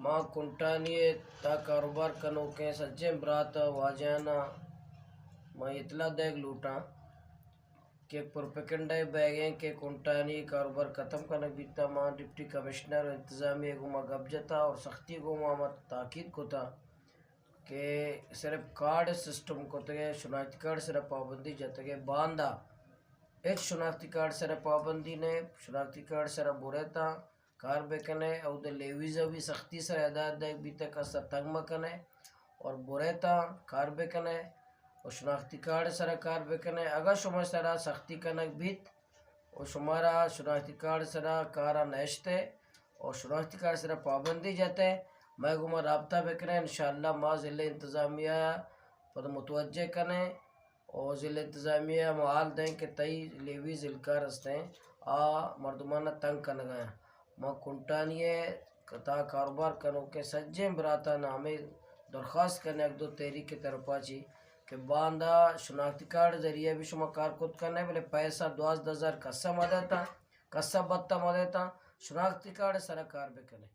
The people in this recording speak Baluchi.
ما کنٹانی ءِ تہا کاروبار کنوکیں سجیں برات ءُ واجہاناں ما اطلاع دیگ لوٹاں کہ یک پروپیگنڈہ ءِ بیگیں کہ کنٹانی کاروبار ختم کنگ بیتا۔ ما ڈپٹی کمشنر ءُ انتظامیہ ءَ گوما گپ جتا اور سختی گوما ما تاکید کتا کہ صرف کارڈ سسٹم کتگے، شناختی کارڈ سرا پابندی جتگے، باندا ہچ شناختی کارڈ سرا پابندی نہ، شناختی کارڈ سرا برے تا کار بکنے، اود لیویز ءَ بھی سختی سرا ہدایت دیگ بیتگ، کس ءَ تنگ مکنے اور برے تا کار بکنے اور شناختی کارڈ سرا کار بکنے۔ اگاں شما سرا سختی کنگ بیت اور شمارا شناختی کارڈ سرا کارا نشتے اور شناختی کارڈ سرا پابندی جتے، مئے گوما رابطہ بکنے، انشاءاللہ ما ضلع انتظامیہ ءَ پد متوجہ کنے۔ او ضلع انتظامیہ ءَ ما حال دیں کہ تئی لیویز اہلکار ہستیں، آ مردماں تنگ کنگا ہیں۔ ما کنٹانی ءِ تہا کاروبار کنوکیں سجیں براتاں ہمے درخواست کنیں یک دو تحریک ءِ طرفا چی کہ باندا شناختی کارڈ ذریعہ بھی شما کار کت کنے، بلے پیسہ دوازدہ ہزار کس ءَ مہ دیتا، کس ءَ بت ءَ مہ دیتا، شناختی کارڈ سرا کار بکنے۔